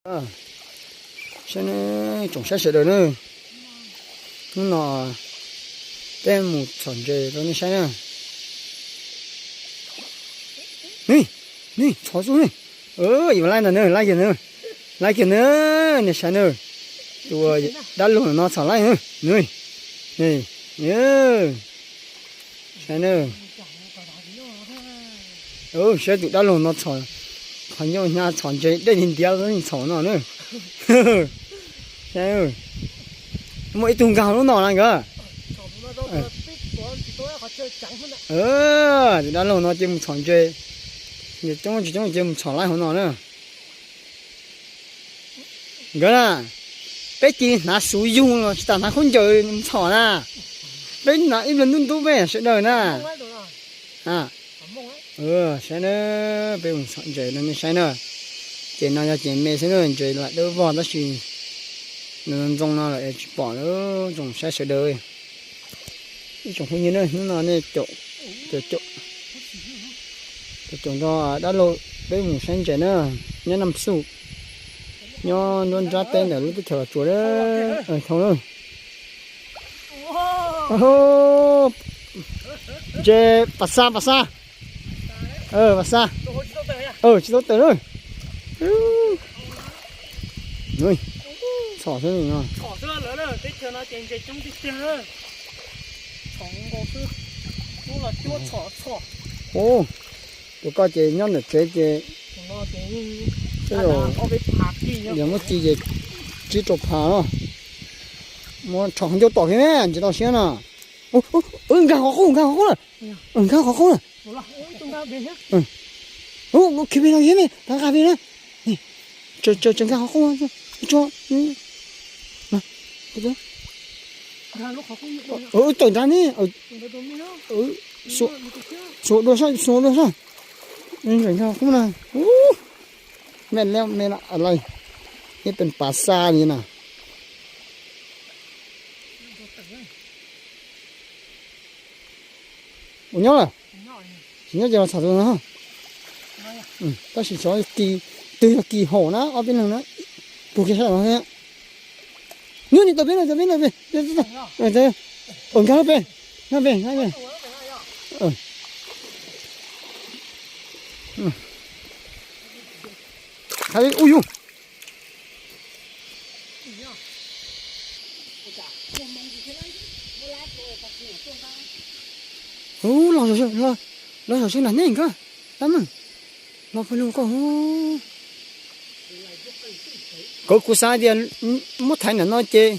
Saib ne, tsoom saib sawv daws na, hnub no peb mus txhom ntses rau nej saib na. Ni, ni txhom xwb ni. Yuav laij ntawm na, laij kiag na, laij kiag na, nej saib na. Tus dab laug no txhom laij na, saib na. Saib tus dab laug no txhom, qhov ncauj hnyav txhom ntses dej ntiav ntiav txhom no na. Muaj ib tug nkag hauv lub no na nkawd. Tus dab laug no ces mus txhom ntses, coob tsis coob ces mus txhom laij hauv no na. Nkawd na, peb cia li hnav xuv yug los tsis tas hnav khaub ncaws mus txhom na. Peb hnav ib pliag ntub ntub peb sawv daws na. Saib na, peb mus txhom ntses no nej saib na. Ces no yog ces me xwb na, ntses lam dawb vog tab sis ntxoo no lawm es tsis pom lawm tsoom saib sawv daws. Ib tsoom phooj ywg na, hnub no nej caum, caum nrog dab laug peb mus saib ntses na, nyob Nam Xuj, nyob nruab nrab teb ntawm lub teb chaws Los Tsuas. Thau na. Ntses pas xa pas xa. Pas xa. Tsis tau tawm na. Txhom xwb no. Tus koj ces nyob ntawm tsev ces, yog muab ci ces tsib rau phav no. Muab rho ncauj tom kiag ne, ntsis tau siab no. Nkag qhov qub, nkag qhov qub na. Nkag qhov qub na. Khiav pem no, khiav pem no, nqa pem na. Tseem nkag qhov qub. Tawm nrad ne. Xuas dua saib, xuas dua saib. Tseem nkag qhov qub na. Me lawm, me lawm, ib pes pas xa li na. Ua nyob lawm. Tsis nyob ces los txhom tus no. Tab sis xyov twg yog kis haum na, ob peb leeg na. Puag kiag sab no thiab. Nyob ni tau peb no, tau peb no peb. Nkag pem, nkag pem, nkag pem. Hais ub yug. Ub, los, los saum sib nram nej nkawd, tab meeg, los pawg lug koj. Kawg kuv xav tias muab thaiv nram no ces,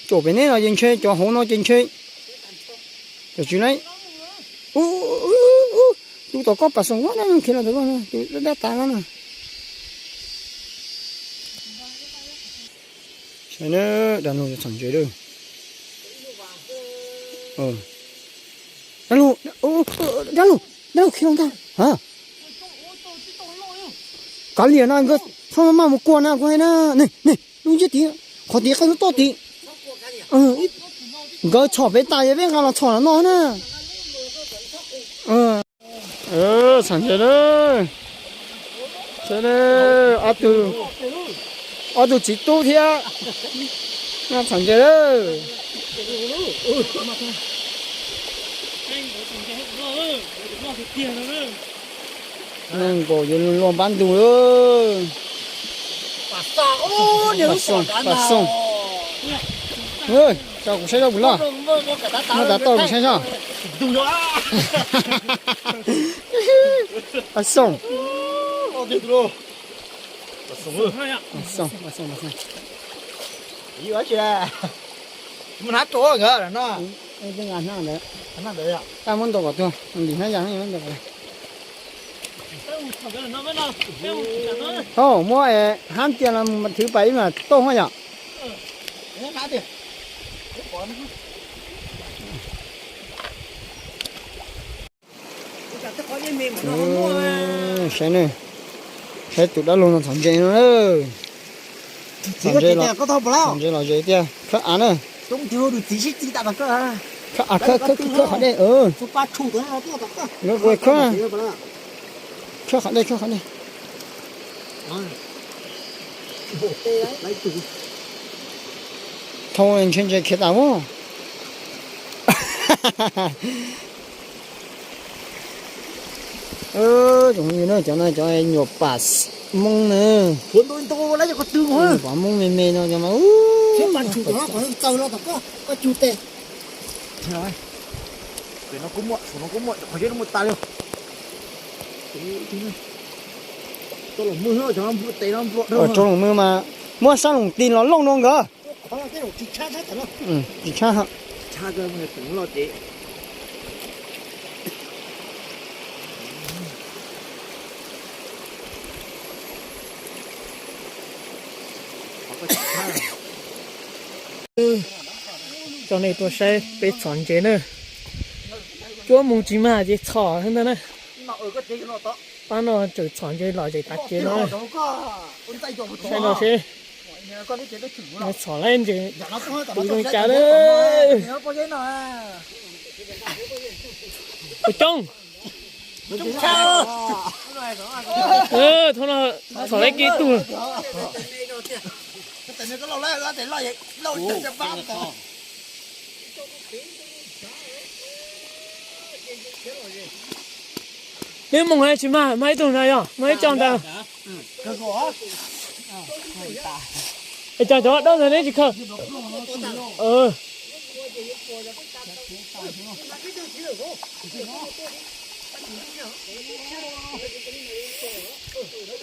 caum pem neb no ces ntshe cov hauv no ces ntshe, cov tsis laib. Ub, tus tom koj pas xoom ua na, khiav los tom koj, tus dab dab tas no na. Saib na, dab laug txhom ntses lawm. Dab laug, dab laug, dab laug khiav los ntag. Kav liam no nkawd txhob maj mus kua na, kuv hais na. Ne, ne, lub ntsiab tid, qhov tid qab lub toj tid. Nkawd txhom pem tas es peb nqa los txhom no na. Txhom ntses lawm. Ob tug, ob tug txiv tub thiab. Txhom ntses lawm. Nkaus yuav luag npab ntug lawm. Pas xoom, pas xoom. Tso kuv saib zoj puas loj. Muab tav toj kuv saib zoj. Pas xoom. Pas xoom, pas xoom, pas xoom. Tau muab ntaus kom tuag, ntim hnab yas muab ntaus kom. Thaum muab hab tias los thwv pas ib mas tauj hab yom. Saib ne, saib tus dab laug no txhom ntses no. Txhom ntses los ze tiag, khawb av na. Khawb av, khawb, khawb, khawb qhov dej. Khawb, khawb, khawb qhov dej, khawb qhov dej. Thoob ntshe ntse khiav tas mus. Cov no cov nyuam pam Hmoob na. Pam Hmoob me me no cov mas. Tso loos mw mas muab sab loos tis los looj no nkawd. Tsis tshab. Coj nej tuaj saib peb txhom ntses na. Cuab mus tsis mag ces txhom xwb ntag na. Pab no tseem txhom ntses los zem tav kev no. Saib no seb txhom laib ntses pw zoo cas lawm. Ua coob. Thaum no txhom laib kiag ib tug. Neb mus tsis mag, mag ib tug ntag, yog mag ib co ntag. Es cas cov dawb ntawd neb tsis khaws?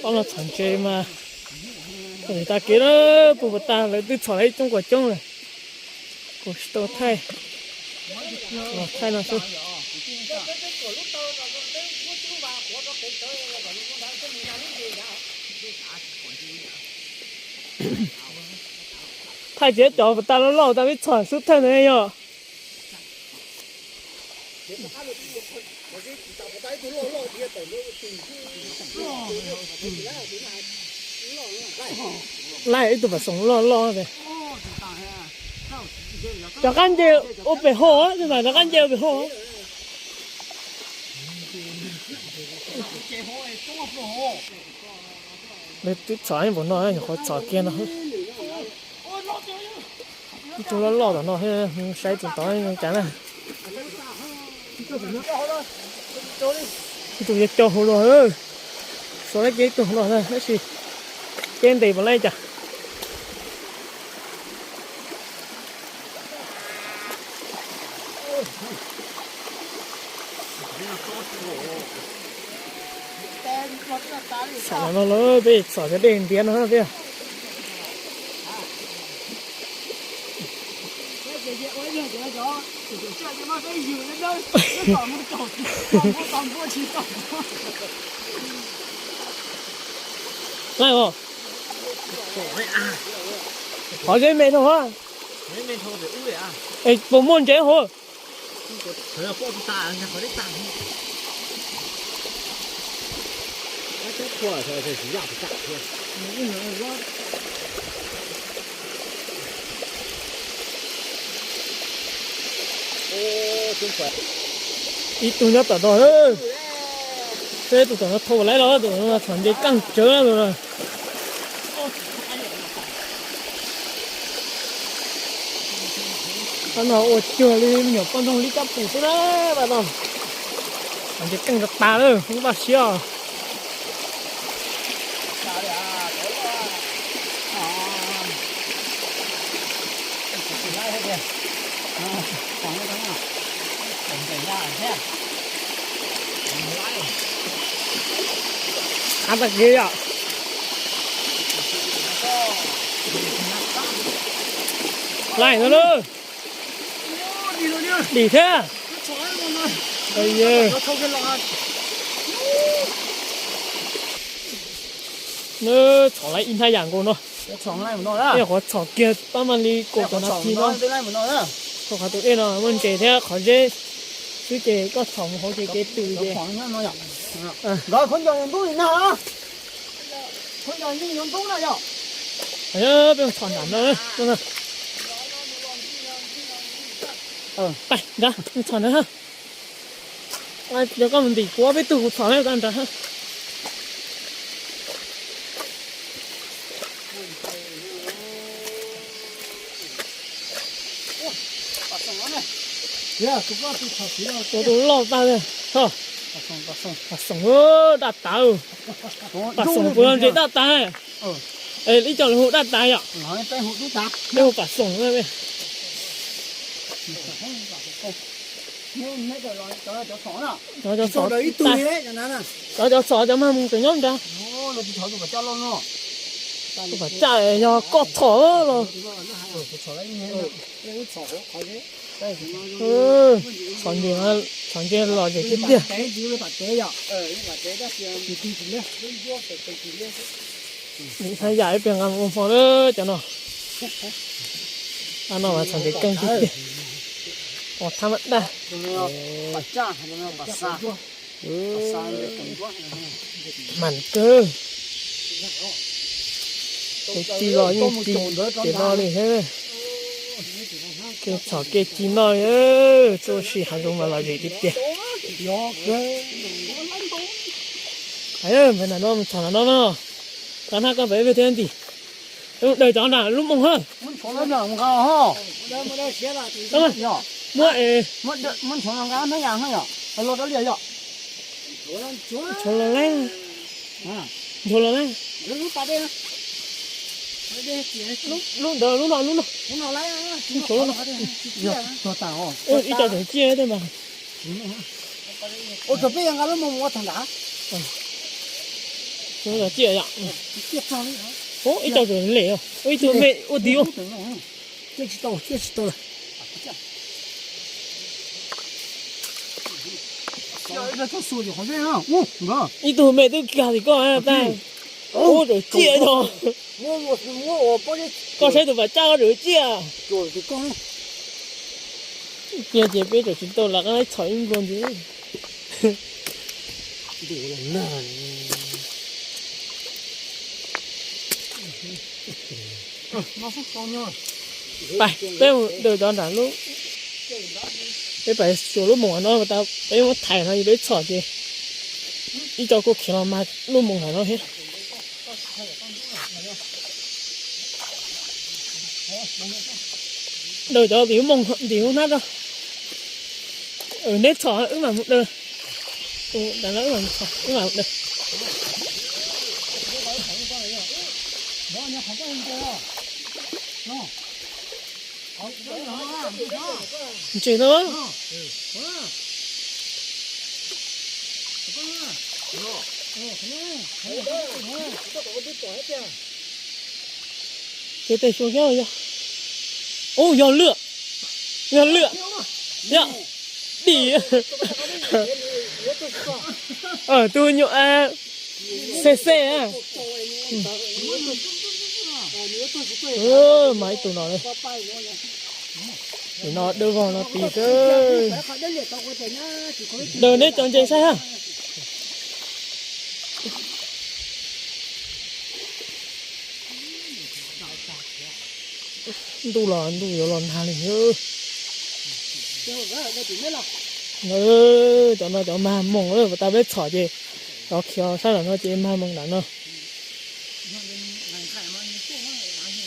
Ob no txhom ntses mas txhom tav kev na, puag puas tag lawv twb txhom lawv ib coob kom coob lawm. Kuv tsis tau thaij, los thaij no xwb. Thaij tsis tau cov puas tag loj loj tas peb txhom xub thawj ntawd yog. Laij ib tug pas xoom loj loj. Rov qab nce ua pem hauv, rov qab nce ua pem hauv. Lawv twb txhom npaum no nyuam qhuav txhom kiag no. Ib tug loj loj tom no, saib tus tod zoo cas na. Ib tug yuav cau hauv los, xuas laib kiag ib tug hauv los na, tab sis kev ntes puas laib cas. Txhom no lawm, peb txhom cov dej ntiav no peb. Qhov zeb me dhau. Es puas muaj ntses hauv? Ib tug nyob tom no. Seb tus tom no thau laib los, tus no txhom ntses keej tsawv tus no. Qhov no ua cuag li me nyuam poj ntxoog li kab pum xwb na, pab no. Txhom ntses keej tas tas lawm, Hmoob Vaj siab os. Av tag kev yom. Laij no lawm. Dim thiab. Nws txhom laib ib hnab yam nkaus no. Nyuam qhuav txhom kiag pab mam li kaum tawm nas this no. Rau qhov tus dej no muaj ntses thiab qhov zeb xwb ces koj txhom mus hauv ces kev tws ces. Peb txhom nram no. Pais nrad, txhom nrad. Cov koj mus ntim kuv ob peb tug kuv txhom lawm koj nrad. Ua tus loj tag li. Pam xoom, daj tag. Pam xoom puas yog ntses daj tag? Ib co lawv hu daj tag yom. Peb hu pam xoom. Cov cov txhom cov mag mus tseem nyob nrad. Tus pam caj yog koj txhom los. Txhom ntses, txhom ntses lom zem tiag tiag. Nim no yam ib pliag nqa mus ua hmo lawm cov no. Ab, no mas txhom ntses keej tiag tiag. Ua thab maj daj. Mas kawg. Kev ci los yeej ci ces no li thiab. Kev txhom kev ci no li. Txoj sia hav zoov mas lom zem tiag tiag. Ntawm no mus txhom ntawm no no. Koj hnab koj pem ib pliag thiab nti. Daws cov nram lub moos hab. Muab es, nchuav los lawm. Nchuav los lawm. Lub ntawd lub no lub no. Nchuav lub no. Ib co tseem ciaj thiab mas. Ua rau peb nqa lub moos mus ua tag nrad. Ciaj yom. Ib co tseem lem, ib tug me ua tiv. Ciaj tsis tau, ciaj tsis tau lawm. Ib tug me twb kag li koj tag. Ub, tseem ciaj no. Koj saib tus pam caj koj tseem ciaj. Ciaj ces peb tseem tsis tau los, koj txhom ib nplua ntxiv. Pais, peb mus daws cov nram lub, peb pais xyuas lub moos no, peb muab thaiv no peb txhom ces ib co kuj khiav los mag lub moos ntawm no thiab. Daws cov tim lub moos ntim hauv hnab rau. Neb txhom wb mam mus daws. Tus ntawd wb mam mus txhom, wb mam mus daws. Ntses no. Ces tej xyoo nyob yog, ub, yog lwj, yog lwj, yog dim. Tus nyuam xej xej. Mas ib tug no, nim no dawb vog no tis kawg. Daws neb cov ntses saib hab. Ntuj los ntuj yuav los nag li. Cov no cov mag moos, puas tas peb txhom ces cov khiav sab nram no ces mag moos nram no.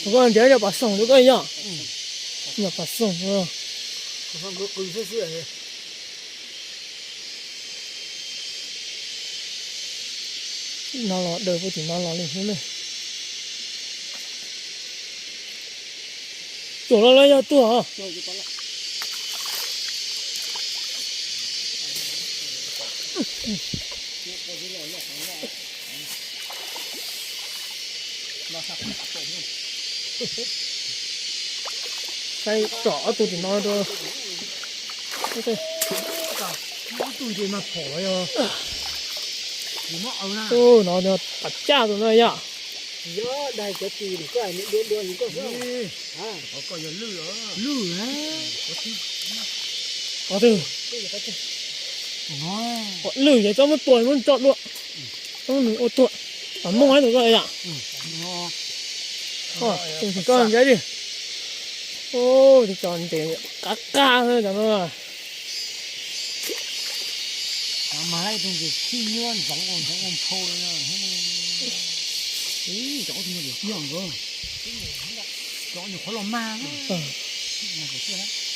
Koj nrhiav cov pam xoom rau koj yom. Cov pam xoom. No los daws puag tim no los li xwb ne. Cuam los los yog tuag. Saib tsom ob tug tim no rau. Ib tug ntses mas phom los yog no, pam caj tus no yom. Lwj, lwj ces txhob muab tua, muab tso dua. Txhob ua tuag. Pam mooj tus ko yom. Tus ko ntses li. Tus cov ntses qab qab cov no.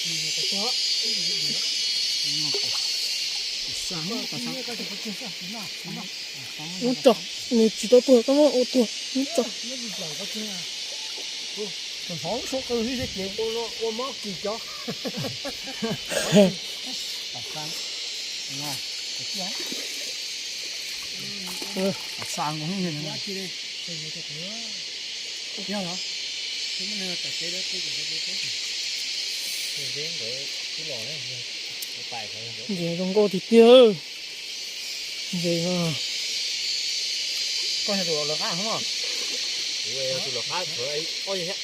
Ub tso, nws tsis tau tuag, koj muab ua tuag, ub tso. Ntses zoo nkauj tiag tiag. Ntses no. Koj yog tus lawv qab hoob? Kuv yog tus lawv qab, ob yog thiab.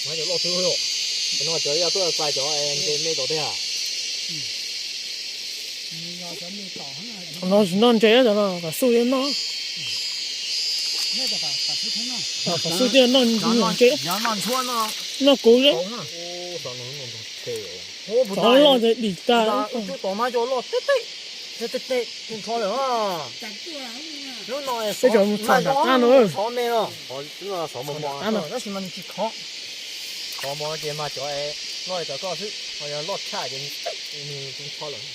Mas cov loj xwb, no cov yog tuaj txais cov ntses me tom tej a. No tsis noj ntses cov no, Pam Xub thiaj noj. Pam Xub thiaj noj ntses, noj kuv xwb. Cov loj ntawd dim tag. Peb cov mus txhom nram qab no. Tab sis mas nws tsis khov. Khov mov ces mas cov loj li cov koj xwb, ho yog loj tshaj ces nws tus nrho lawm.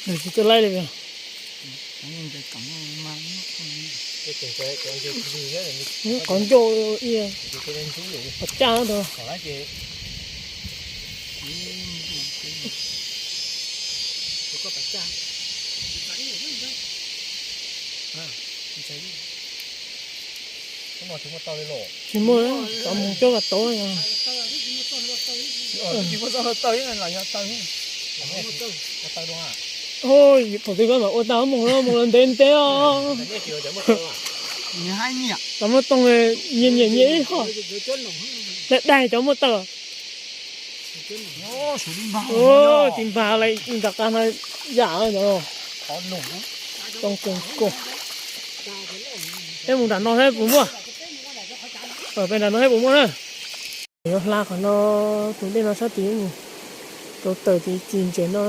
Nws tsis tuaj laij li. Qhov ncauj ib qhov caj no. Tsis muaj, xav mus coj kom tau. Thaum twg koj mam ua tau mus, mus los ntev ntev os. Cov muaj tooj nyias nyias nyias ib qho. Daig daig cov muaj taw. Tis npag lawm nram qab no yam no. Tooj kawg nkaus. Peb mus nram no saib puas muaj. Peb nram no saib puas muaj na. Yuav hla qhov no, tus dej no sab tid mus rau taws tid ci ntses no.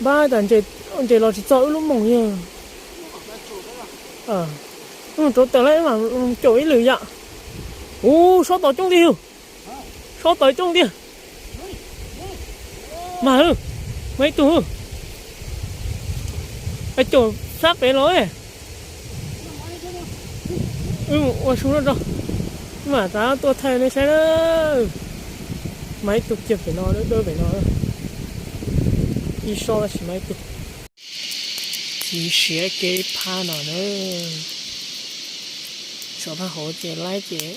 Npaj tas ntses los tsis txog wb lub moos yog. Wb mus rau taws lawm mam caum ib lwm yam. Ub, sob tod coob tiag yog. Sob tod coob tiag. Mas hwb, mas ib tug hwb. Caum sab pem los. Wb mus ua su no tso. Wb mam rov tuaj thaij nej saib na. Mas ib tug kiag pem no, dawb dawb pem no. Ib sob tab sis mas ib tug. Txiv siav kev phab no na. Tso phab hauv ces laib ces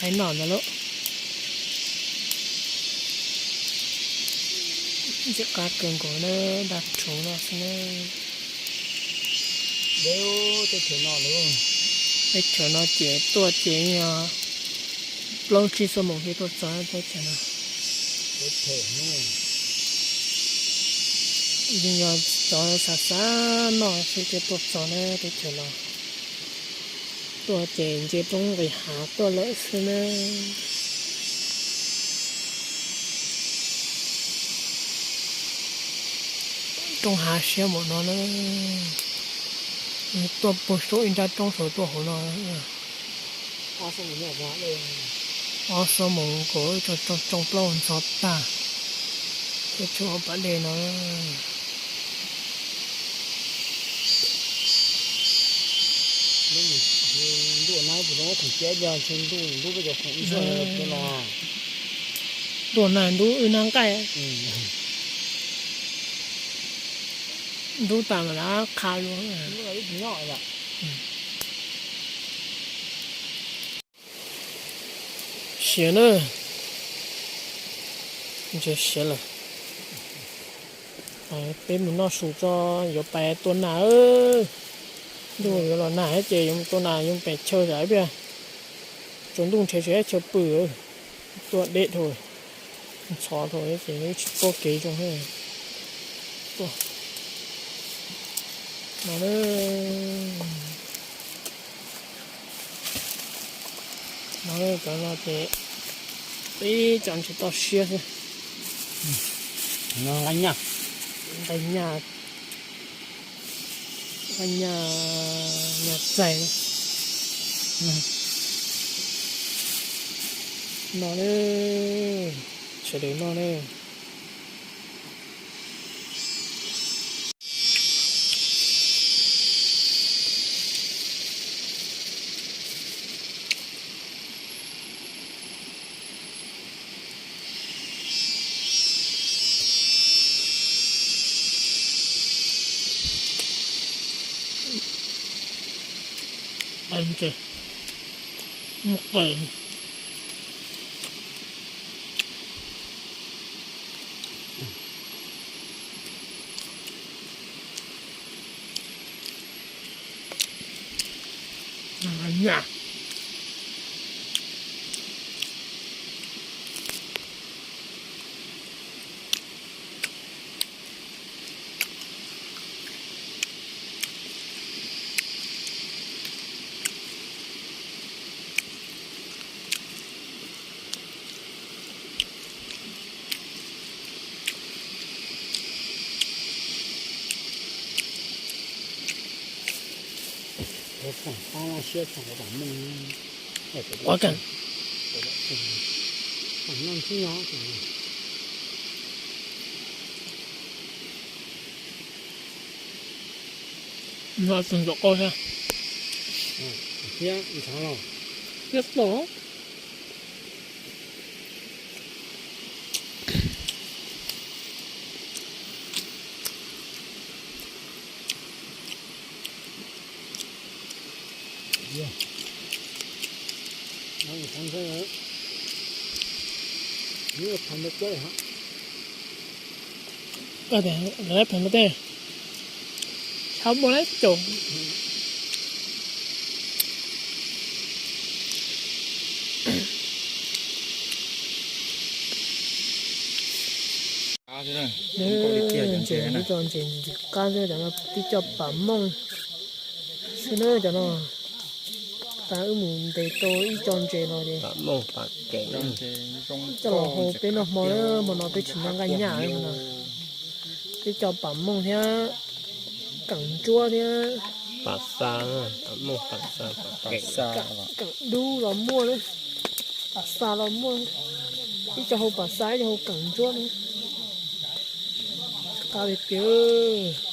laib noj ntag lauj. Ntxim qab kawg nkaus na, dab rhuv no xwb na. Teb chaws no ces tuaj ces yog plaub tsib xuab moos thiaj tuaj txog teb chaws no. Yeej yog cov xav xav noj xwb thiaj tuaj txog na teb chaws no. Tuaj ces nce roob nqis hav tuaj lawm xwb na. Roob hav siab npaum no na. Tuaj puag saum ib nrab roob saud tuaj hauv no. Ob xuab moos nkaus, tsoo plaub ntxhov tag. Tej tshuaj pas dej no. Ntuj na, ntub wb nab nqaij. Ntub tas mas lawv qha lua. Siav na, ntses siav lawm. Peb mus noj su tso, yuav pais tua nas. Ntuj yuav los nag ces yuav mus tua nas, yuav pem chaw zam ib pliag. Tsaus ntuj nrhiav tsis tau chaw pw, tua deb dhau, ntxhov dhau ces tsis tuaj kev zoo. Tuaj no. No cov no ces ib co ntses toj siab xwb. No nqaij nyaj, nqaij nyaj, nqaij nyaj, nyaj txaij. No na, sawv daws noj na. Ua kawg. No txog ntsuam qau thiab. Thiab ntshaav los. Thiab los. Lawv pheem mus tej, tshab muaj lawm caum. Ntses, ib co ntses ntxim qab xwb, cov no tib co pam mooj xwb na cov no. Tas wb mus ntes tau ib co ntses no ces coj los hau peb noj hmo na, hmo no peb tsis noj nqaij nyaj no. Peb co pam mooj thiab keem ntsuab thiab. Pam xa, pam mooj pam xa, pam keem. Keem dub los muaj na, pam xa los muaj. Ib co hau pam xa, ib co hau keem ntsuab na. Qab tiag tiag.